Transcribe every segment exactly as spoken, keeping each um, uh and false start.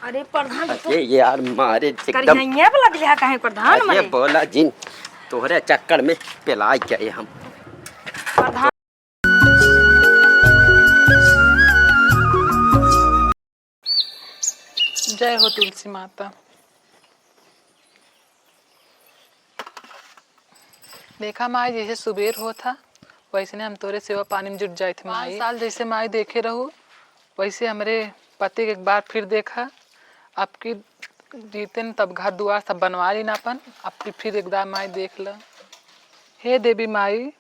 अरे प्रधान, तू अरे यार, मारे एकदम करिहइया वाला दिया काहे प्रधान अरे मरे? बोला जिन, तोहरे चक्कर में पेलाई गए हम। प्रधान। जय हो तुलसी माता। देखा माई, जैसे सुबेर होत ह, वैसने हम तोरे सेवा पानी में जुट जाइत ह, माई। पाँच साल जैसे माई देखे रहू, वैसे हमरे पति के एक बार फिर देखा। अबकी जीतेन तब घर दुआर सब बनवा लीन अपन, अबकी फिर एक बार माई देख ल। हे देवी माई,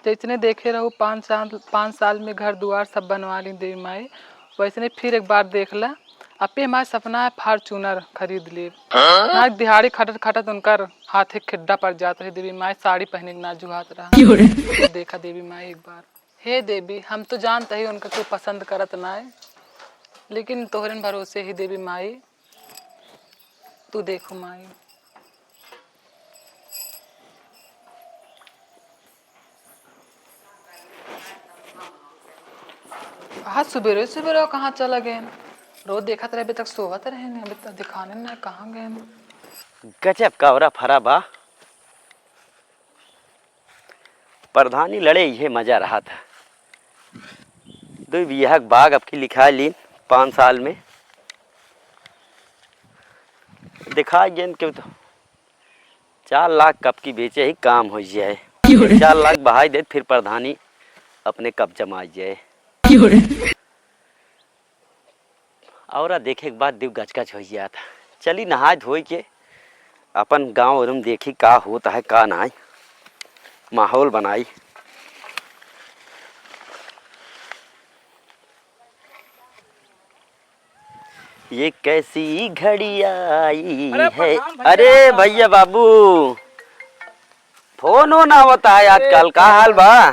जैसने देखे रहू पाँच साल, पाँच साल में घर दुआर सब बनवा लीन देवी माई, वैसने फिर एक बार देख ल। अबकी हमार सपना है Fortuner खरीद लेब। हाँ? ना दिहाड़ी खटत खटत उनकर हाथे खेड्डा पड़ जात रहे देवी माई, साड़ी पहने के ना जुहात रहा। क्यों रे? देखा देवी माई एक बार। हे देवी, हम तो जानत ही उनका तू पसंद करत ना है, लेकिन तोहरेन भरोसे ही देवी माई, तू देखो माई। आज सुबेरे सुबेरे कहाँ चला गए? रोज देखत रहे, अभी तक सोवत रहे, अभी तक दिखाने ना कहाँ गए। गजब का औरा फरा बा। प्रधानी लड़े इहे मजा रहा था। दुई बीघा के बाग अबकी लिखा लीन पाँच साल में। देखा गेन के तो चार लाख कब की बेचे ही काम हो जाए। क्यों रे? चार लाख बहाई देत फिर प्रधानी अपने कब्जा में आ जाए। क्यों रे? औरा देखे के बाद दिल गचगच होइ जात। चली नहाए धोए के अपन गाँव ओरम देखी का होत है का नाई, माहौल बनाई। ये कैसी घड़ी आई अरे है। प्रधान भैया, अरे प्रणाम। भैया बाबू, फोन वोन आवत है अरे आजकल, का हाल बा?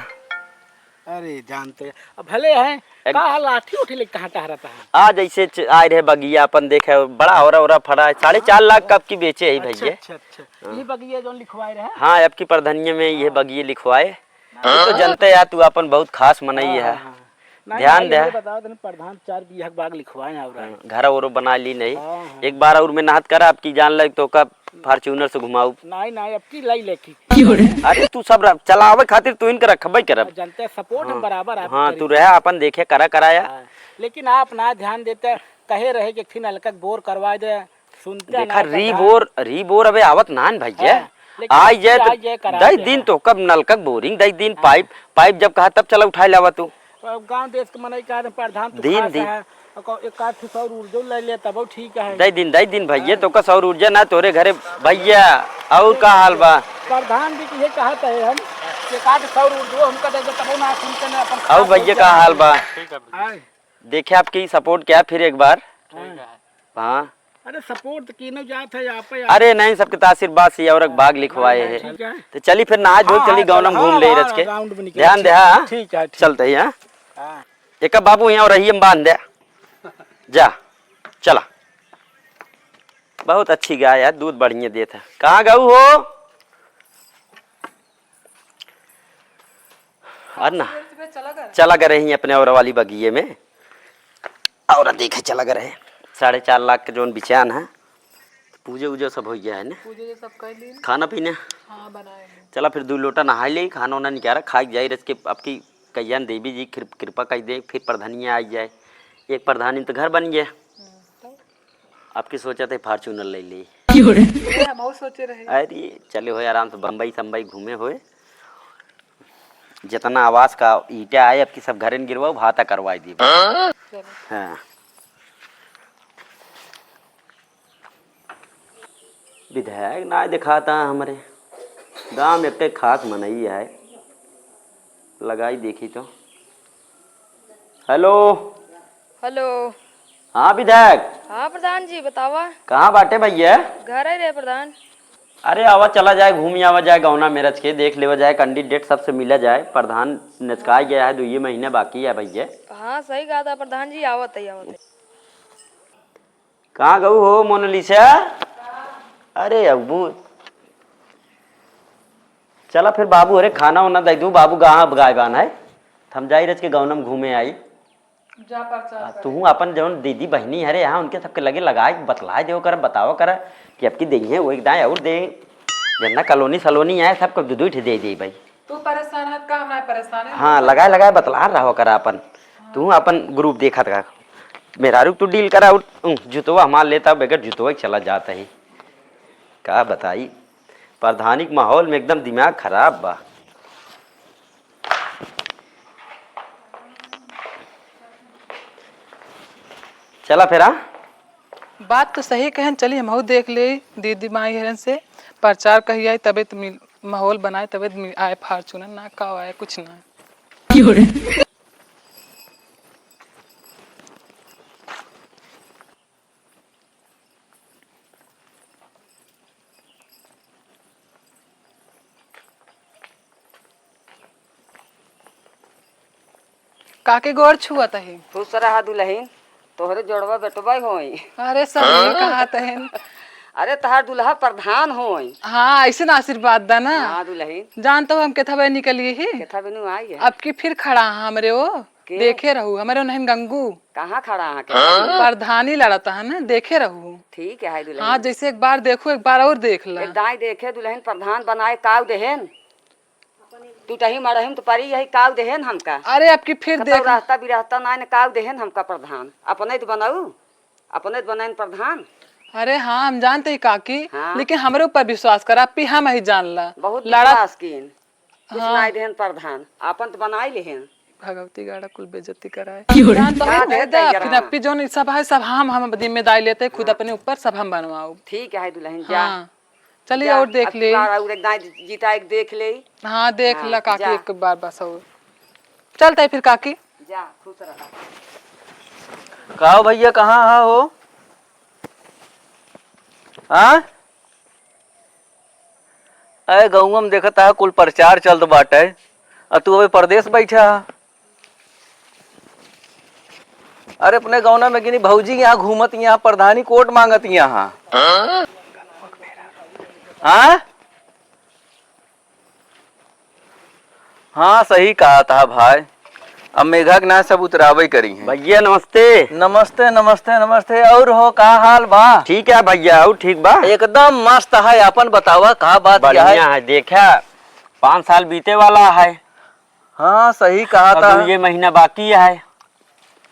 अरे जानते हैं, अब भले हैं, एक का हाल, लाठी उठी लेके कहाँ टहरता है? आ जैसे च-, आए रहे बगिया अपन देखे, बड़ा औरा औरा फरा है, साढ़े चार लाख कब की बेचे है अच्छा, भैया। अच्छा, अच्छा। हाँ। ये बगिया जौन लिखवाए रहे? हाँ, अबकी प्रधनिया में ये हाँ। बगिये लिखवाए। ना। तू तो जानते यार, तू अपन बहुत खास मनई हाँ, है। हाँ, हाँ। नहीं, ध्यान भाई, दे। हमरे बताओ तनी प्रधान चार बीघा के बाग लिखवाए हैं और हाँ, घर और बना ली नहीं। हाँ, हाँ। एक बार और मेहनत करा, अबकी जान लग तो का Fortuner से घुमाऊ। नहीं, नहीं, अबकी लाई लेके। क्यों रे? अरे तू सब रख, चलावे खातिर तू इनके रखबे करब। हाँ, जानते हैं, support हम हाँ। बराबर आपके हाँ, करी। तू रहे अपन देखे करा कराया। हाँ, लेकिन आप ना ध्यान देते, कहे रहे कि एक ठिन नलका के बोर करवा दे, सुनते देखा, ना री प्रधान। बोर, री बोर अबे आवत नान भैया। हाँ, लेकिन आई अबकी जाए तो आई जाए करा दई दे दिन हैं। तो कब नलका के बोरिंग, दई दिन हाँ। पाइप, पाइप जब कहा तब चला उठाए लावा तू। अब गाँव देश के मनई कहा प्रधान तू दिन खास दिन। है, और को-, एक आध ठो सौर ऊर्जो ले ले तबो ठीक है। दई दिन, दई दिन भैया, हाँ। तो का सौर ऊर्जा ना तोरे घरे भैया, और का हाल बा? प्रधान जी की ये कहत है हम, एक आध सौर ऊर्जो हमका दे दे तबो ना सुनते ना अपन और खास भैया हो का जाए। हाल बा? ठीक है। हाँ। देखे आपकी support क्या फिर एक बार? ठीक है। हाँ। अरे support तो कीनो जात है, आप ही अरे नहीं, सबके तो आशीर्वाद से औरक बाग लिखवाए नहीं, है। ठीक है। तो चली फिर नहा धो हाँ, चली हाँ, गौनम चल, घूम हाँ, ले हाँ, रच के। Round में निकल, ध्यान दे, ठीक, हाँ। ठीक है, ठीक। चलते ही, हाँ। हाँ। एक बाबू यहाँ और रहिए बांध दे। जा, चला। बहुत अच्छी गाय है, दूध बढ़िया देत है। कहाँ गऊ हो? और ना, सुबह सुबह चला गए। चला गए रही अपने और वाली बगिये में, और देखे चला गए रहे। साढ़े चार लाख के जौन बिचान है, पूजे उजे सब हो गया है ना? पूजे उजे सब कर ली। खाना पीना? हाँ, बनाए हैं। चला फिर दो लोटा नहाई ले, खाना उना निकारा, खाई जाई रच के। आपकी कल्याण देवी जी कृप-, कृपा कर दे, फिर प्रधानिया आई जाए। एक प्रधानी तो घर बन गया। हम्म, तो? आपकी सोचा थे Fortuner ले ली। क्यों रे? ये हम और सोचे रहे। अरे चले होए आराम से बम्बई सम्बई घूमे होए। जितना आवास का ईंटा आए, आपकी सब घरन गिरवाओ, भाता करवाई दी। चलो। हाँ। विधायक ना दिखाता हमरे गांव में, एक खास मनई है, लगाई देखी तो। हेलो। हेलो। हाँ विधायक। हाँ प्रधान जी, बतावा। कहाँ बाटे भैया? घर ही रहे प्रधान। अरे आवा, चला जाए, घूम आवा जाए, गौना मेरज के देख लेवा जाए, candidate सबसे मिला जाए। प्रधान नचकाए गया है, दुइये महीना बाकी है भैया। हाँ सही कहा था प्रधान जी, आवत है, आवत है। कहाँ गऊ हो मोनालिसा? अरे अबू, चला फिर बाबू, अरे खाना वाना दे दू, बाबू गाँव अब गायबान है, हम जाई रच के गौनम घूमे आई। जा प्रचार आ, करे। तू अपन जौन दीदी बहिनी हरे यहाँ, उनके सबके लगे लगाए, बतलाए देव कर, बताओ कर कि अब की देइहैं, वो एक दाएं और दे। जन्ना कॉलोनी सलोनी आए, सबको दू दू ठे दे दे भाई। तू परेशान है, का हम ना परेशान है? हाँ, लगाए लगाए बतला रहो कर अपन। हाँ। तू अपन ग्रुप देखत का। मेहरारू तू डील करा, उठ, उह, जुतवा हमार लेता, बगैर जुतवा के चला जाता है। का बताई, प्रधानी के माहौल में एकदम दिमाग खराब बा। चला फिर, हाँ? बात तो सही कहन, चली हमहू देख ले दीदी माई हरन से, प्रचार कही आई तबे तो मिल, माहौल बनाए तबे तो मिल, आए Fortuner ना का आए कुछ ना। काके गोड़ छुअत ही? खुश रहा दुलहिन, तोहरे जोड़वा बेटवा होई। अरे सही कहत हन। अरे तहार दुलहा प्रधान होई। हाँ, ऐसे ना आशीर्वाद दा ना। हाँ दुलहिन। जान तो हम केथा बे निकली ही। केथा बेनु आई है। अब की फिर खड़ा है हमरे वो। के? देखे रहू, हमरे वो नहीं गंगू। कहाँ खड़ा है के? प्रधानी लड़त है ना, देखे रहू। ठीक है दुलहिन। हाँ, जैसे एक बार देखू, एक बार और देख ला। एक दाई देखे दुलहिन प्रधान बनाए काव देहेन। टूटही मड़ही में तो परी यही काव देहेन हमका। अरे, अब की फिर कतौ देख। रहता भी रहता ना, ने काव देहेन हमका प्रधान। अपने तो बनाऊ, अपने तो बनाइन प्रधान। अरे हाँ, हम जानते ही काकी, हाँ। लेकिन हमरे ऊपर विश्वास करा, अब की हम ही जान ला। बहुत लड़ा विश्वास कीन। कुछ हाँ। नाई देहेन प्रधान, आपन तो बनाई लेहेन। भगवती गाड़ा कुल बेइज्जती कराए। क्यों रे? जान तो का है, दे दे, दे, फिर हाँ। अब की जौन सब है, सब हम, हम जिम्मेदारी लेते, खुद हाँ। अपने ऊपर सब हम बनवाओ। ठीक है दुलहिन, जा। हाँ। चलिए जा, और देख अब ले। बार और एक दाई जीता एक देख ले। हाँ, देख हाँ, ला काकी जा। एक बार बस और। चलता है फिर काकी। जा, खुश रहा। का हो भैया, कहाँ हा हो? हाँ? अरे गौवा में देखत हा कुल प्रचार चलत बाटे, आ तू अबे परदेस बैठा हा। अरे अपने गौना में गिनी भौजी यहाँ घूमत यहाँ, प्रधानी कोट मांगत यहाँ। हाँ? हाँ, सही कहत हा भाई। अब मेघा के ना सब उतरावे करी हैं। भैया नमस्ते। नमस्ते, नमस्ते, नमस्ते। और हो, का हाल बा? ठीक है भैया, और ठीक बा? एकदम मस्त है, अपन बतावा, का बात क्या है? बढ़िया है। देखा, पाँच साल बीते वाला है। हाँ, सही कहत हा। ये महीना बाकी है,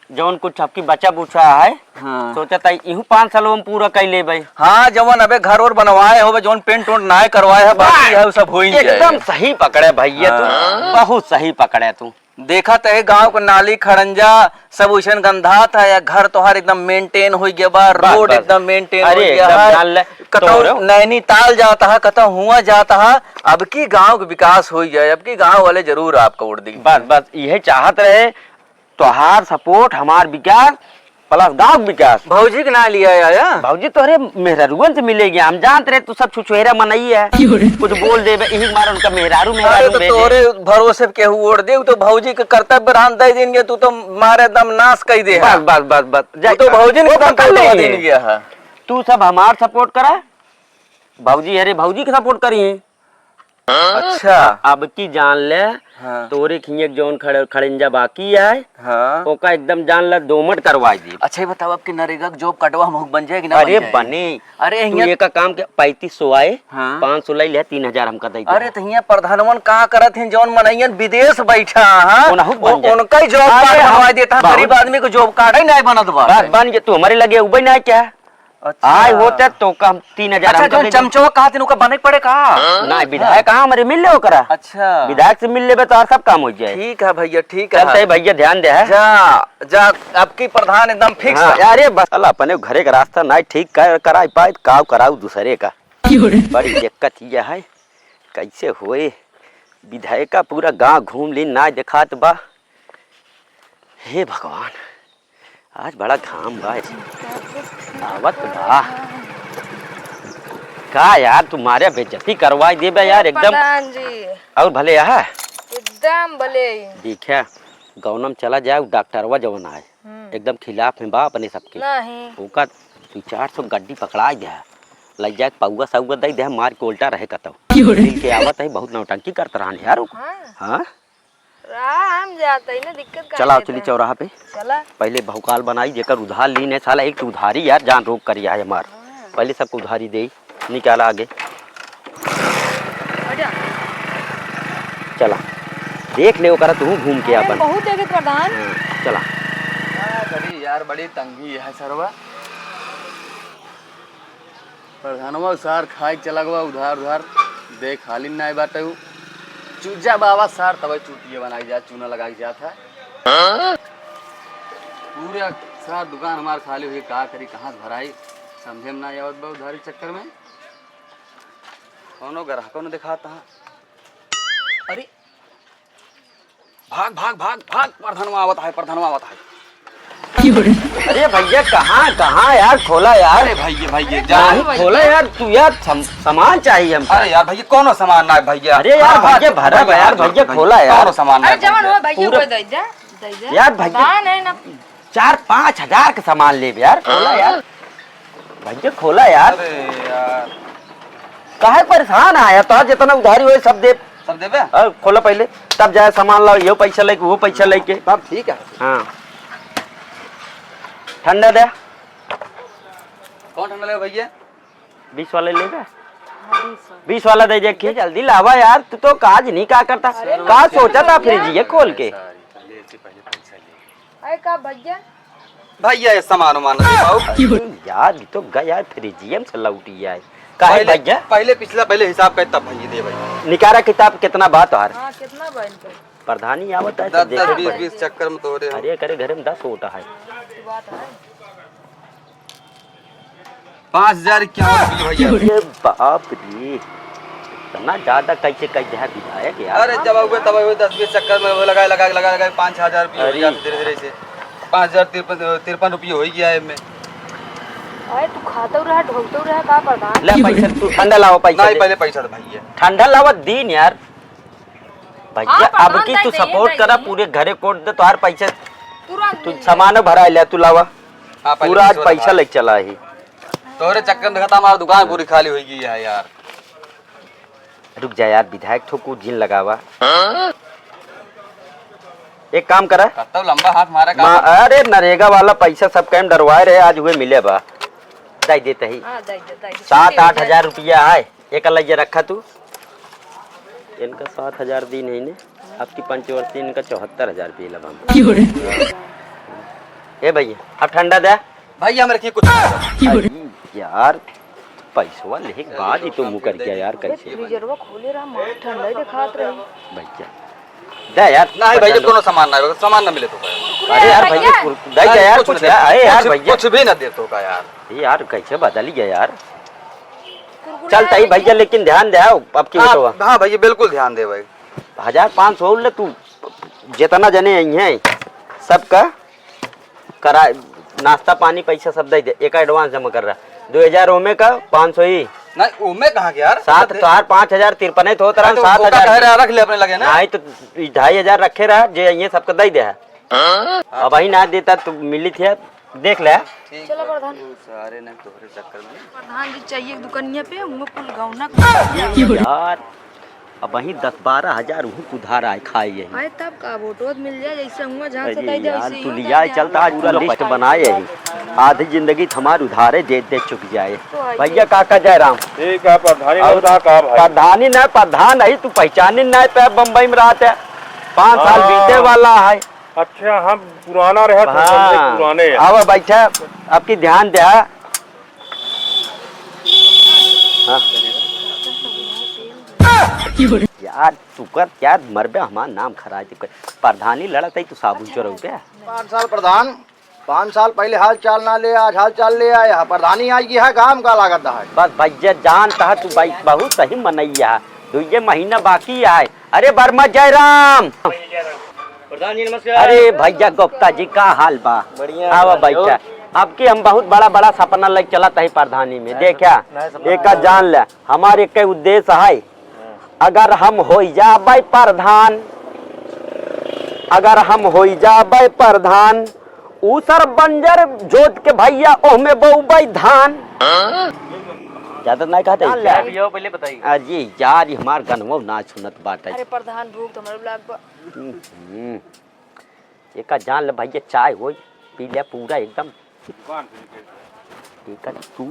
जौन कुछ अबकी बचा बुचा है, हाँ। सोचत है इहू पाँच सालों में पूरा कर लेबै। हाँ, जौन अबे घर और बनवाए होबे, जौन पेंट उंट नाय करवाए है, बाकी वाह! है, उ सब हो ही जाए। एकदम सही पकड़े भैया तू, हाँ। बहुत सही पकड़े तू। देखत है गाँव के नाली खड़ंजा सब उइसन गंधात है, या घर तोहार एकदम maintain होइ गया बा, बस, रोड बस। एकदम maintain अरे, होइ गया एकदम है। जान ले, कतौ तोहरो नैनीताल जात है, कतौ हुआ जात है, अबकी गाँव के विकास होइ जाए, अबकी गाँव वाले जरूर आपका वोट दी। बस, बस, इहे चाहत रहे, तोहार support, हमार विकास, plus गाँव के विकास। भौजी के ना लिया आया? भौजी तोहरे मेहरारुअन से मिलेगी, हम जानत रहे तू सब छुछुहेरा मनई है। क्यों रे? कुछ बोल देबे, इही मारे उनका मेहरारू, अरे मेहरारू तो भेजे। तोहरे भरोसे पे केहू वोट दे, उ तो भौजी के कर्तव्य रहन दे दिन के, तू तो मारे दम नाश कई दे बस, है। बस, बस, बस, तू तो भौजी ने वो एकदम पकड़ ले। दिन गया है। तू सब हमार support करा, भौजी, अरे भौजी के support करी है। अच्छा। अबकी जान ले, हाँ। तोरे खिए जौन खड़-, खड़ंजा बाकी है, हाँ। ओका एकदम जान ले दोमट करवाई दी। अच्छा, ये बताओ, अबकी नरेगा के job कार्डवा हमहू के बन जाए कि ना अरे बन जाए? बने। अरे तू हियाँ एका काम के पैंतीस सौ आए, हाँ। पाँच सौ ले ले, तीन हजार हमका दे दे। अरे तो हियाँ प्रधानवन का करत हैं, जौन मनइयन विदेश बैठा, हाँ? उनहू के बन जाए। उनका ही job कार्ड बनवा देता, गरीब आदमी को job कार्ड ही नहीं बनत बा। बस बन गए, तू हमारे लगे उबे ना क्या? अच्छा। आए होते तो कम तीन हजार अच्छा, हम कर जौन देते। चमचवा कहा दिन ओकर बने के पड़े का? ना, विधायक कहाँ हमरे मिल ले ओकरा। अच्छा। विधायक से मिल लेबे तो और सब काम हो जाए। ठीक है भैया, ठीक है। चलते भैया ध्यान दे है। जा, जा, अबकी प्रधान एकदम fix हाँ, है। अरे बस, साला अपने घरे का रास्ता ना ठीक कर, कराई पाए, काव कराऊ दूसरे का। क्यों रे? बड़ी दिक्कत ये है, कैसे होए? विधायका पूरा गांव घूम ली, ना देखात बा। हे भगवान, आज बड़ा घाम बा। आवत बा। का यार, तू मारे बेइज्जती करवाई देबे यार, एकदम। प्रधान जी। और भले यहाँ? एकदम भले ही। देखा, गौनम चला जाए, उ डॉक्टरवा जवन आए, हम्म। एकदम खिलाफ में बा अपने सबके। नहीं। ओका दू चार सौ गड्डी पकड़ाई दे, लई जाए पौआ सौआ दे दे, मार के उल्टा रहे कतौ। क्यों रे? मिल के आवत है, बहुत नौटंकी करत रहन यार। हाँ। हाँ? हाँ, हम जाते ही ना, दिक्कत का चला, लेता चली है? चौराहा पे। चला। पहले भौकाल बनाई, जेकर उधार लीन है, साला एक तो उधारी यार, जान रोक करी है हमार। हाँ। पहले सबको उधारी दे, निकाला आगे। हट जा। चला, देख ले ओकरा तू घूम के अरे, अपन। बहुत देखे प्रधान। हाँ, चला। क्या करी यार, बड़ी तंगी है सरवा। प्रधानवा सार खाए के चला गवा उधार उधार, देख हालिन नाय बाटे उ। चूजा बाबा सार तबे चूतिया बनाई जात, चूना लगाई जात है। पूरा सार दुकान हमार खाली हुई, का करी, कहाँ से भराई, समझे में ना आवत बा उधारी चक्कर में। कौनो ग्राहको न दिखाता है। अरे, भाग, भाग, भाग, भाग, प्रधानवा आवत है, प्रधानवा आवत है। अरे भैया, कहाँ, कहाँ यार, खोला यार। अरे भैया, भैया, जा। नहीं, खोला यार, तू यार, सम-, सामान चाहिए हमका। अरे यार भैया, कौनो सामान ना है भैया। अरे यार, हाँ, भैया, हाँ, भरा भैया, यार, हाँ, भैया, भैया, खोला यार। कौनो सामान ना अरे है जवन भैया। हो भैया, पूरा वो दे जा, दे जा। यार भैया, सामान है ना। चार पाँच हजार के सामान लेब यार, खोला यार। भैया, खोला यार। अरे यार। काहे परेशान आया तो, जितना उधारी होए सब दे। सब देबे? अ, खोला पहले, तब जाए सामान लाओ, यो पैसा लेके, वो पैसा लेके। तब ठीक है। हाँ। ठंडा दे। कौन ठंडा लेबे भैया? बीस वाला लेबे? हाँ, बीस वाला। बीस वाला दे दे, के जल्दी लावा यार, तू तो काज नहीं का करता। अरे का सोचा था, भैया। फ्रिज ये खोल के? सारी, पहले से पहले पैसा ले। अरे का भैया? भैया, ये सामान उमान नहीं पाओ। अरे यार, ये तो गया यार, फ्रिजियम से लौटी आए। काहे पहले, भैया? पहले पिछला, पहले हिसाब कर, तब भैया दे भाई। निकारा किताब कितना बा तोहार? हाँ, कितना बा इनका? प्रधानी आवत है, दस, तब देखे दस, बीस, पड़े। बीस चक्कर में तोरे हो। अरे, करे घरे में दस वोटा है। हाँ, तो बात है। पाँच हजार इक्यावन रुपये भैया। अरे बाप रे, इतना ज्यादा कैसे कह दिया विधायक यार? अरे जब हुए तब हुए, दस बीस चक्कर में वो लगाए, लगाए, लगाए, लगाए, पाँच छह हजार रुपये हो अरे। गया धीरे धीरे से। पाँच हजार तिरपन, तिरपन रुपये हो ही गया है इनमें। अरे तू खातो रहा, ढोकतो रहा, का प्रधान? ले पैसा, तू ठंडा लावा पैसा नहीं, दे। पहले पैसा दे भैया। ठंडा लावा दीन यार। भैया, हाँ, अब प्रधान की दे तू दे, सपोर्ट दे करा, दे। पूरे घरे कोट दे, तोहार पैसा, तुरंत तू मिल सामान जाए। भरा लिया, तू लावा। हाँ, पहले पूरा आज पैसा पैसा वाला लेके चला ही। तोहरे चक्कर में देखा था, हमारी दुकान पूरी खाली हो गई है यार। रुक जा यार, विधायक थोकू जिन लगावा। एक काम करा। कत्तो लंबा हाथ मारे का? मा-, अरे, नरेगा वाला पैसा सब कैम डरवाए रहे, आज हुए मिले बा। दे देते ही। हाँ, दे दे, दे दे। सात आठ हजार रुपया है, एक अलग ये रखा तू। इनका सात हजार दिन है ने, आपकी पंचवर्ती इनका चौहत्तर हजार रुपये लगा। क्यों रे? ए भैया, अब ठंडा दे। भाई, हम रखिए कुछ। क्यों रे? अरे यार, पैसवा लेके बाद ही तो मुकर गया यार, कैसे? फ्रीजरवा खोले रहा, मार ठंडा ही दिखात रही। भैया, दे यार, नहीं भैया, पसंद हो। कोनो सामान ना, सामान ना मिले तो का। अरे यार भैया, भैया। कुर-, दे दे यार, कुछ कुछ ना दे। दे। अरे यार कुछ, भैया। कुछ भी ना दे तो का यार। ये यार, कैसे बदल गया यार? कुरकुरे चल तई भैया। भैया, लेकिन ध्यान दे, अब की हाँ, होतो बा। हाँ भैया, बिल्कुल ध्यान दे भाई। हजार पाँच सौ ले तू, जितना जने आई हैं, सबका करा, नाश्ता पानी पैसा सब दे दे, एक एडवांस जमा कर रहा, दो हजार ओमे का, पाँच सौ ही। नहीं, ओमे कहाँ के यार? सात, तो तोहार पाँच हजार तिरपन है, तो होत रहा हाँ, तो सात हजार धोखा कह रहा, रख ले अपने लगे ना। नहीं तो ई ढाई हजार रखे रहा, जे ये सबको दे दे है। हाँ? अब वही ना देता तो मिली थी, देख ले। ठीक चलो बा। प्रधान। तू सारे ने तोहरे चक्कर में। प्रधान जी चाहिए दुकनिया पे, उनमें कुल गौना। यार, अब वही दस बारह हजार उहू उधार आए खाए यही। अरे तब का वोट वोट मिल जाए, जैसे हुआ जहाँ से अरे कह दे यार, वैसे ही तू होता लिया है। चलता, आज पूरा लिस्ट बनाए यही। आधी जिंदगी तो हमार उधारे दे दे चुक जाए। तो आइए। भैया काका जयराम। ठीक है, प्रधानी और बता का भाई? प्रधानी ना, प्रधान नहीं, तू पहचानी ना पे बम्बई में रहते। पाँच साल हाँ। बीते वाला है। अच्छा, हम पुराना रहे तो हाँ। समझे पुराने हैं। अब बैठा, आपकी ध्यान दे। हाँ। यार, तू कर क्या मरबे, हमार नाम खराब है। प्रधानी लड़त है, तू साबुन चोरऊ पे। पाँच साल प्रधान, पाँच साल पहले हाल चाल ना ले, आज हाल चाल ले आए। हाँ, प्रधानी आई की है, काम का लागत है। बस भैया, जानता है तू भाई, बहुत सही मनैया है। दुइये महीना बाकी है। अरे वर्मा जयराम। प्रधान जी, नमस्कार। अरे भैया गुप्ता जी, का हाल बा? बढ़िया आवा है, बैठा। और? अब की हम बहुत बड़ा बड़ा सपना लेके चलत है प्रधानी में। नया देखा, सपना, नया सपना। एका जान ले, हमार एक उद्देश्य है, हाँ। अगर हम होई जाबै प्रधान, अगर हम होई जाबै प्रधान, ऊ सर बंजर जोत के भैया ओहमे बोबै धान। ज्यादा नाहीं कहत है। ना ले। अभी आओ, पहले बताइए। अरे यार, ये हमार गनवा ना सुनत बाटे। अरे प्रधान, भूख तो हमरो लाग बा। हम्म, हम्म। एका जान ले भैया, चाय होई, पी ले पूरा एकदम। एका तू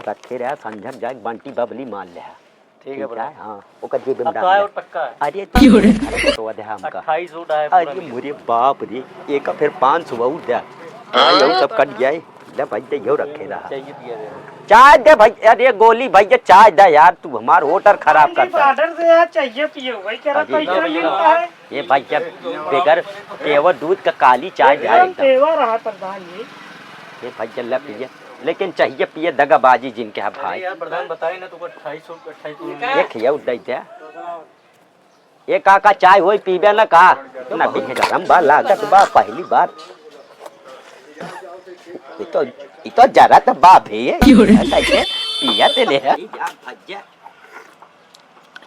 रखे रहा, संझक जाए बंटी बबली मार ले। ठीक है, ठीक है, प्रधान। हाँ, ओकर जेब में अब डाल तो आए ले। और पक्का है। अरे, क्यों रे? तो दे हमका। अट्ठाईस वोट आए पूरा अरे मिला। मोरे बाप रे, एका फिर पाँच सौ और दे। हाँ, ये सब कट गया है। ले भाई, दे, यो रखे रहा। चाहिए पिए दे। चाय दे भाई, अरे गोली भैया, चाय दे यार, तू हमार वोटर खराब करता है। ऑर्डर दे यार, चाहिए पिए, वही कह रहा, अरे कैसे मिलता है? ये भाई, जब बगैर पेवर दूध का काली चाय दे यार एकदम एकदम। पेवर रहा प्रधान जी। ये भाई, जल्ला पिए, लेकिन चाहिए पिए दगाबाजी जिनके है भाई। अरे यार प्रधान, बताए ना, तो अट्ठाईस सौ, अट्ठाईस सौ में। एक ये उठाई दे। ये काका, चाय होई पीबे न का? ना पीबे, गरम बा, लागत बा, पहली बार। ये तो, ये तो जरा तो बा भी है। क्यों रे? कैसे पिया ते ले है?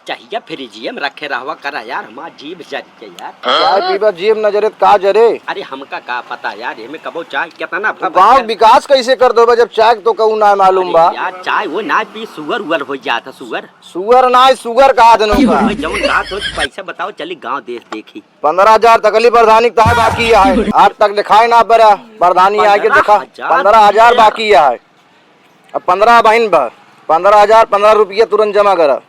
चाहिए फ्रिजिया में रखे रहवा करा यार, हमार जीभ जर के यार। चाय पीबा जीभ न जरे त का जरे? अरे हमका का पता यार, एमे कबो चाय कितना तू गाँव विकास कैसे कर दो बा जब चाय तो कहू ना मालूम अरे बा? यार, चाय वो ना पी, सुअर उअर हो जाता, सुअर। सुअर ना, सुगर कहा देनु का? जौन कहा तो पैसा बताओ, चली गांव देश देखी। पन्द्रह हजार तकली प्रधानी तहार बाकी है, आज तक दिखाए ना पड़ा। प्रधानी आके देखा, पन्द्रह हजार? पन्द्रह हजार बाकी है। अब पन्द्रह बहिन बा, पन्द्रह हजार, पन्द्रह रुपया तुरंत जमा करा।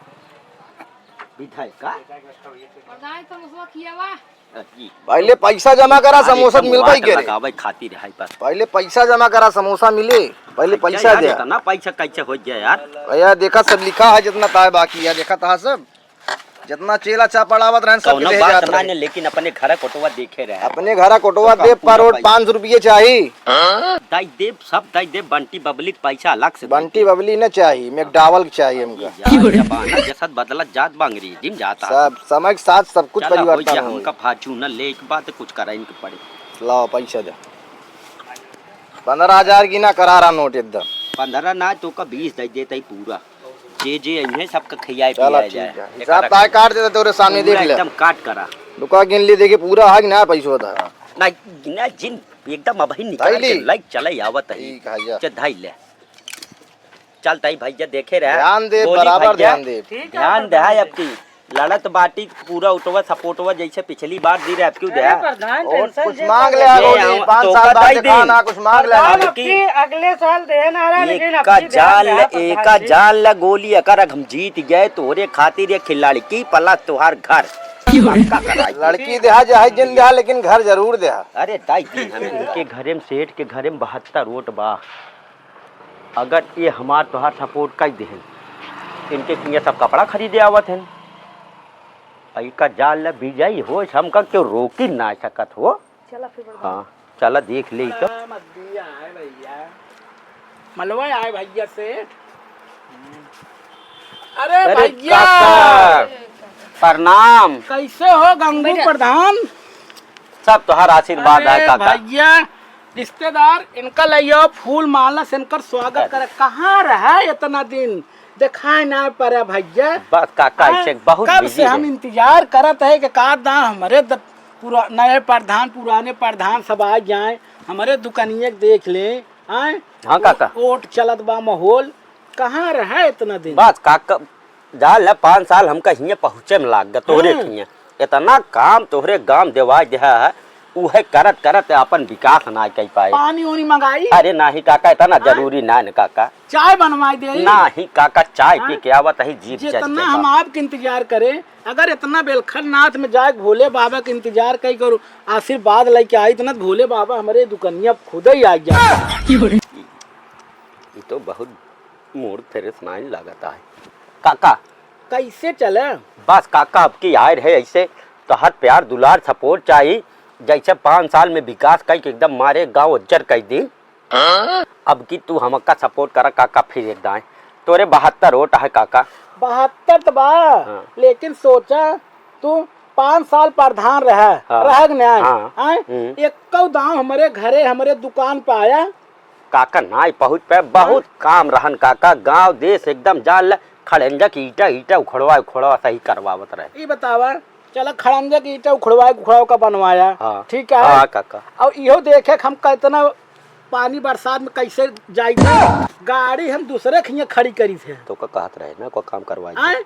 विधायक का? प्रधान समोसवा खियावा। पहले पैसा जमा करा, अरे, समोसा तो मिलबा ही मोबाइल करे। लगावे खातिर है पर। पहले पैसा जमा करा, समोसा मिले, पहले पैसा यार, दे। इतना पैसा कैसे हो गया यार? भैया देखा, सब लिखा है, जितना ताय बाकी है, देखा था सब, जितना चेला चापड़ आवत रहन, सब कौनो दे बात जात ना रहे। ने, लेकिन अपने घर कोटवा देखे रहे। अपने घर कोटवा तो दे, कम पूरा पर रोड पैसा। पाँच सौ रुपये चाही। दई देब, सब दई देब, बंटी बबली के पैसा अलग से दई बंटी देब। बबली न चाही, मैकडॉवल के चाही हमका। यार, जमाना जसत बदलत जात बा, अंग्रेजी में जाता। सब समय के साथ सब कुछ चला, हो परिवर्तन गया, हो। हमका Fortuner ले एक बात कुछ करे इनके पड़े। लाओ पैसा दे। पन्द्रह हजार की ना, करारा नोट एकदम। पन्द्रह ना, तो का बीस दे देते ही पूरा। जे जे अइहे सबका खियाए चला, पियाए ठीक जाए। है। हिसाब ताय काट देते, तोरे सामने पूरा देख ले। एकदम काट करा। दुका गिन ली, देखी पूरा है कि ना पैसो था। ना, ना, जिन एकदम अबही निकाल के धइली। लाइक चले आवत है। ठीक है, जा। चल, धइ ले। चल, ताई भैया देखे रहे। ध्यान दे, गोली बराबर भैया। ध्यान दे। ठीक है, ध्यान दे, प्रधान अब जी। की लड़त बाटी पूरा उठवा सपोर्टवा जैसे पिछली बार दी रहे, अब क्यों दे? अरे प्रधान, और tension कुछ जे मांग मत ले, ले। गोली, हम पाँच तो साल बाद बताई देखा दी। ना, कुछ मांग ले। प्रधान, अब अब की की अगले साल दे ना रहा, लेकिन अब एका की ध्यान जान दे, ले, प्रधान एका जी। जान ले गोली, अगर हम जीत गए, तोहरे खातिर ये खिलाड़ी की plus तोहार घर। क्यों रे? पक्का कराई। लड़की देहा चाहे जिन देहा, लेकिन घर जरूर देहा। अरे दाई दी हमें। इनके घरे में, सेठ के घरे में बहत्तर वोट बा। अगर ये हमार तोहार support कर देहन, इनके किया सब कपड़ा खरीदे आवत हन। अ इका जान ले विजयी हो, हमका क्यों रोकी ना सकत हो। चला फिर बड़का। हाँ, चला देख ले तो। आ, मत दिया है भैया। मलवा आए भैया से। अरे अरे भैया। काका, प्रणाम। कैसे हो गंगू बैठा। प्रधान? सब तोहार आशीर्वाद है अरे काका। भैया, रिश्तेदार, इनका लइयो फूल माला से इनकर स्वागत अरे। करे। कहाँ रहा इतना दिन? दिखाई ना पड़ा भैया। बस काका, हाँ, ऐसे बहुत कब busy से हम है। इंतजार करत है कि का दा हमरे द-, पुरा-, नए प्रधान, पुराने प्रधान सब आ जाए, हमरे दुकानिया के देख ले, आए। हाँ काका। वोट चलत बा माहौल, कहाँ रहा इतना दिन? बस काका, जा ले, पाँच साल हमका हियाँ पहुँचे में लाग गए, तोहरे हम्म। हियाँ। इतना काम तोहरे गांव देवाय देहा है, उहे करत करत आपन विकास ना कर पाए। पानी उनी मंगाई? अरे नाही काका, इतना हाँ? जरूरी ना न काका। चाय बनवाई दे। नाही काका, चाय हाँ? पी के आवत ही, जीभ चढ़ जितना के हम बा। आपके इंतजार करें, अगर इतना बेलखरनाथ में जाए भोले बाबा के इंतजार कई करो, आशीर्वाद लेके आई, इतना भोले बाबा हमरे दुकनिया खुद ही आ जाए। ये तो बहुत मूड फ्रेश नाहीं लागत है। काका। कैसे चले? बस काका, अब की आए रहे ऐसे, तोहर प्यार दुलार support चाही, जैसे पाँच साल में विकास कई के एकदम मारे गाँव उज्जर कई दी। अब की तू हमका support करा काका, फिर एक दाएं। तोरे बहत्तर वोट है काका। बहत्तर तो बा, हाँ। लेकिन सोचा तू पाँच साल प्रधान रहा, हाँ। रह गया, हाँ। आए? हम्म। एक्को दाव हमरे घरे, हमरे दुकान पे आया? काका, नाई पहुँच पाए, बहुत हाँ। काम रहन काका, गांव देश एकदम जान ले, खड़ंजा के ईटा, ईटा उखड़वा, उखड़वा सही करवावत रहे। ई बतावा, चला खड़ंजा के ईटा उखड़वा, उखड़वा का बनवाया, हाँ। ठीक है? हाँ काका। और इहो देखे हम कितना पानी बरसात में कैसे जाई थे? गाड़ी हम दूसरे खिया खड़ी करी थे। तो का कहत रहे ना, कोई काम करवाई दे। आए?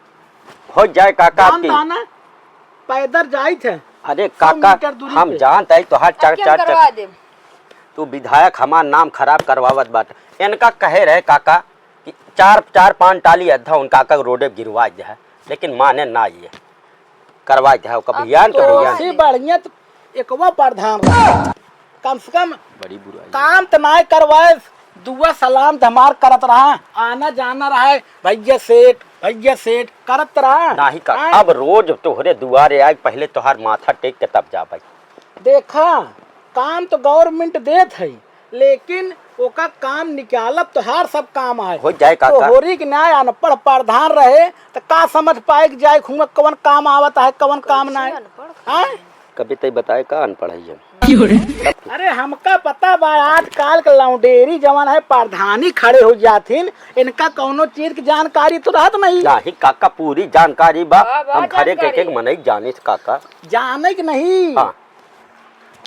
हो जाए काका जानता आपकी। है ना, पैदल जाई थे। अरे सौ काका, मीटर दूरी हम पे। जानत है तोहार अब चार, क्या चार, चार। करवा दे? तू विधायक हमार नाम खराब करवावत बाटे। इनका कहे रहे काका कि चार, चार पान टाली अद्धा उनका का रोडे गिरवा दे है, लेकिन माने ना ये। करवा दे है, ओकर अब बहियान तो तो बहियान। से बढ़िया तो एकवा प्रधान रहा। कम से कम बड़ी बुराई। काम त नाय करवाए, दुआ सलाम त हमार करत रहा, आना जाना रहा, भैया सेठ, भैया सेठ करत रहा। नाही का, हाँ? अब रोज तोहरे दुआरे आए, पहले तोहार माथा टेक के तब जाबे। देखा, काम तो government देत है, लेकिन ओका काम निकालब तोहार सब काम आए। हो जाए काका। तोहरी के नाय अनपढ़ प्रधान रहे, त का समझ पाए कि जाए हुआ कवन काम आवत है, कवन काम कैसे नाय? अनपढ़? हाँ? कभी तई बताए का अनपढ़ है ये? अरे हमका पता बा, आजकल के लौंडेरी जवन है, प्रधानी खड़े हो जाथिन, इनका कौनो चीज की जानकारी तो रहत नहीं। नाही काका, पूरी जानकारी बा। बा, बा हम घरे के एक एक जानकारी। मनई जानित काका। जाने के नहीं। हाँ।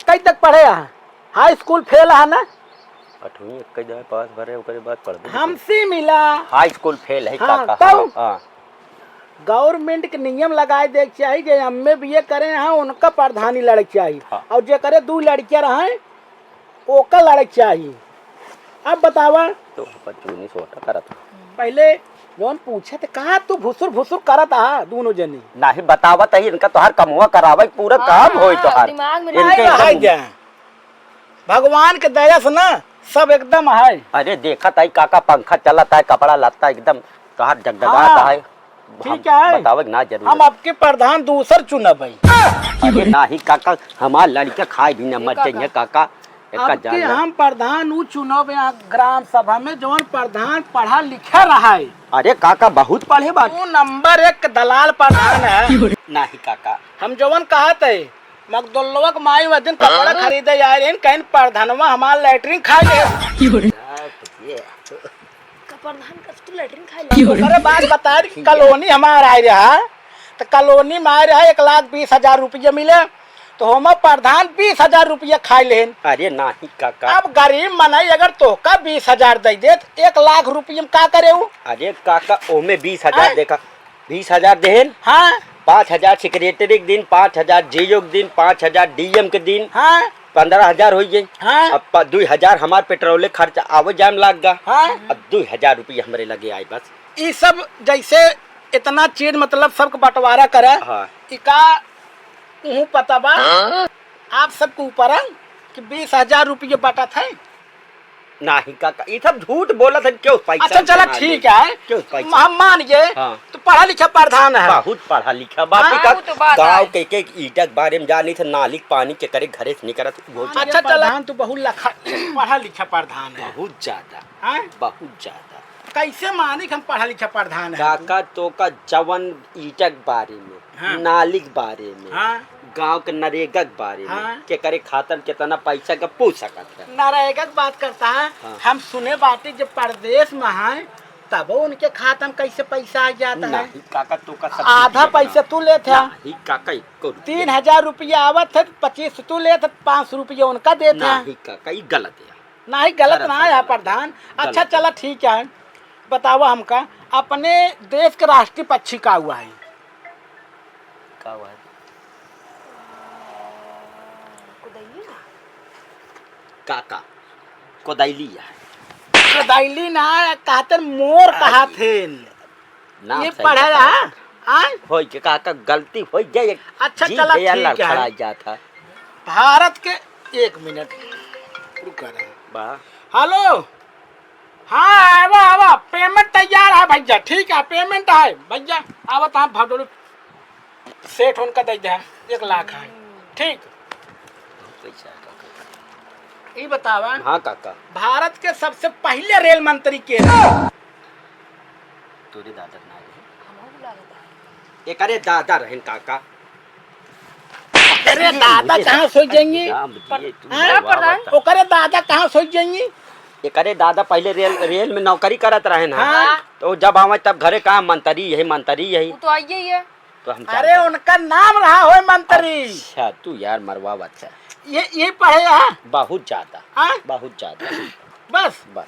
कई तक पढ़े है? High school fail है ना? अठवीं एक जगह पास भरे, ओकरे बाद पढ़बे नहीं हमसे मिला। High school fail है हाँ, काका, तब? हाँ, हाँ। Government के नियम लगाए दे के चाही, जे M A B A करे हैं, उनका प्रधानी लड़े के चाही। हाँ। और जे करे दू लड़कियां रहे, ओका लड़े के चाही। अब बतावा। तो अपन चुनी सोटा करत। पहले जौन पूछे त कहा तू भुसुर भुसुर करत हा दोनों जनी। नाही बतावत है, इनका तोहार कमवा करावे, पूरा हाँ, काम होई हाँ, तोहार। दिमाग में इनके नहीं एकदम रहा। जा। भगवान के दया से ना सब एकदम है। अरे देखत है काका, पंखा चलत है, कपड़ा लत्ता एकदम तोहार जगजगात हाँ, है। ठीक हम है। बतावे के ना जरूरत। हम आपके प्रधान दूसर चुनब है। अरे नाही काका, हमार लड़का खाए भी न ये मर काका। जाइए काका। एका अब के जान ला। हम प्रधान ऊ चुनब यहाँ ग्राम सभा में, जौन प्रधान पढ़ा लिखा रहा है। अरे काका, बहुत पढ़े बा। तू number एक दलाल प्रधान है। नाही काका। हम जौन कहत है, मगदुल्लवा के माई वह दिन कपड़ा खरीदे आए रहे, कहीं प्रधानवा हमार latrine खा ले। ये का प्रधान का तू latrine खा ले? ओकरे बाद बता दी, colony हमार आए रहा, तो colony में आए रहा, एक लाख बीस हजार रुपये मिले, तो हम प्रधान बीस हजार रुपये खाए लेन। अरे नाही काका। अब गरीब मनई अगर तोहका बीस हजार दे दे, तो एक लाख रुपये में का करे उ? अरे काका, ओमे बीस हजार आय? देखा, बीस हजार देहेन, हाँ। पाँच हजार secretary के दिन, पाँच हजार G O के दिन, पाँच हजार D M के दिन, हाँ। पन्द्रह हजार होइ गई। हाँ। अब प-, दुई हजार हमार पेट्रोले खर्च आवे जाए में लाग गा। हाँ। अब दुई हजार रुपये हमरे लगे आए बस। ई सब जैसे इतना चीज मतलब सबके बंटवारा करे, हाँ। इका उहू पता बा हाँ? आप सबके ऊपर है कि बीस हजार रुपये बटत है। नाही काका, ई सब झूठ बोलत है, क्यों पैसा अच्छा, चला, बना ठीक ले? है, क्यों पैसा? हम मान गए, हाँ। तो पढ़ा लिखा प्रधान है। बहुत पढ़ा लिखा, बाप हाँ, रे का वो तो बात गाँव है। के, के ईटा के बारे में जानी थे, नाली के पानी के करे घरे से निकलत, वो जानी। अच्छा, चला। प्रधान तो बहुत लखा, पढ़ा लिखा प्रधान है। बहुत ज्यादा, हाँ? बहुत ज्यादा। कैसे मानी कि हम पढ़ा लिखा प्रधान है? काका, तो का जवन ईटा के बारे में, हाँ। नाली के बारे में, हाँ। गाँव के नरेगा के बारे में, हाँ। केकरे खाता में कितना पैसा का पूछ सकत है। नरेगा के बात करता है, हाँ। हम सुने बाटी जब परदेश में है, तब उनके खाता में कैसे पैसा आ जाता है? नहीं, काका, तो का सब आधा कुछ पैसा देखना। तू लेत है। नहीं, काका, एको रुपया। तीन हजार रुपया आवत है, पच्चीस तू लेत है, पाँच सौ रुपया उनका देत है। नहीं, काका, ई गलत है। नहीं, गलत गलत ना है, है, गलत। प्रधान। गलत अच्छा, है। चला, ठीक है, बतावा हमका, अपने देश के राष्ट्रीय पक्षी का हुआ है? का हुआ है? कुदैली ना? काका, कुदैली है। कुदैली ना, कहते मोर अरे। कहा थे। नाम ये सही पढ़े बताओ। रहा, हाँ? होई के काका, गलती होई गई, एक अच्छा, जी चला, गया, ठीक है। लड़खड़ा जाता। भारत के, एक मिनट, रुका रहे। बा। हेलो, हाँ, आवा, आवा, payment तैयार है भैया, ठीक है, payment है भैया, आवा तो हम भदोल सेठ उनका दे दे, एक लाख है, ठीक। पैसा है काका। ई बतावा, हाँ काका। भारत के सबसे पहले रेल मंत्री के रहे? तोरे दादा ना रहे। हमहू लागत है। एकरे दादा रहन काका। अरे दादा कहाँ सोई जाएंगी? नाम दिए तू हाँ? बड़वा प्रधान। बता। ओकरे दादा कहाँ सोई जाएंगी? एकरे दादा पहले रेल, रेल में नौकरी करत रहन, हाँ। हाँ। तो जब आवे तब घरे कहा मंत्री यही, मंत्री यही। वो तो आइए ही है। तो हम अरे जानते हैं। उनका नाम रहा होय मंत्री। अच्छा, तू यार मरवा बच्चा। ये, ये पढ़े यहाँ? बहुत ज्यादा। हाँ? बहुत ज्यादा। बस? बस।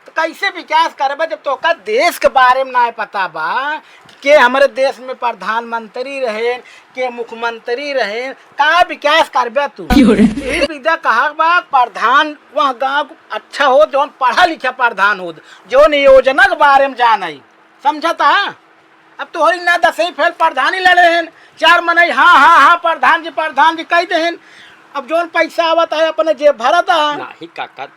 तो कैसे विकास करबा जब तोका देश के बारे में ना पता बा कि के हमरे देश में प्रधानमंत्री रहे, के मुख्यमंत्री रहे, का विकास करबा तू? क्यों रे? यही विद्या कहा बा, प्रधान वह गाँव अच्छा हो जौन पढ़ा लिखा प्रधान हो, जौन योजना के बारे में जाने, समझता? अब तोहरी ना दसवीं फेल प्रधानी लड़े हैं, चार मनई हाँ, हाँ, हाँ, प्रधान जी, प्रधान जी कह दे हैं। अब जौन पैसा आवत है, अपने जेब भरत है। नाही काका,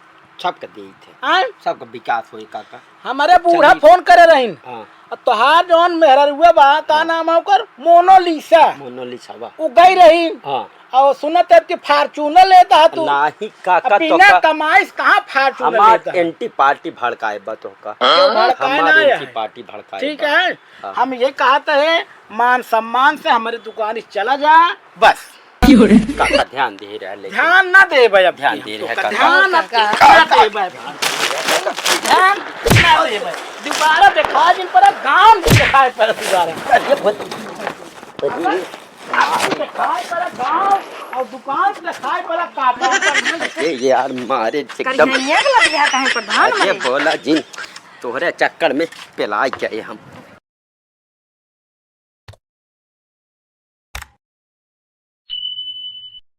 सबके देई थे। आय? सबके विकास होई काका। हमारे बूढ़ा चलिए। फोन करे रहीन। हाँ। अब तोहार जौन मेहररुआ बा, का हाँ। नाम है ओकर? मोनालिसा। मोनालिसा बा। उ गई रही। हाँ। और सुनत है कि Fortuner लेता है तू। नाही काका, अब तो बिना का कमाई से कहाँ Fortuner हमार लेता है? Anti party भड़काए बा तो का। क्यों भड़काए हमार ना है? Anti party भड़काए ठीक बा। है। हाँ। हम ये कहत है, मान सम्मान से हमरे दुकान से चला जा, बस। काका ध्यान दे रहा, लेकिन ध्यान ना देबे अब ध्यान की दे हम रहा तो काका। ध्यान अब काका। ना देबे। ध्यान ना देबे। दोबारा देखा जिन पर गाँव में दिखाई पड़े दोबारा। अरे, बोल। अगर गाँव दिखाई पड़े गाँव और दुकान दिखाई पड़े काका। ये यार मारे एकदम। करिहनिया के लग गया कहीं प्रधान अरे बने। बोला जिन, तोहरे चक्कर में पेलाई गए हम।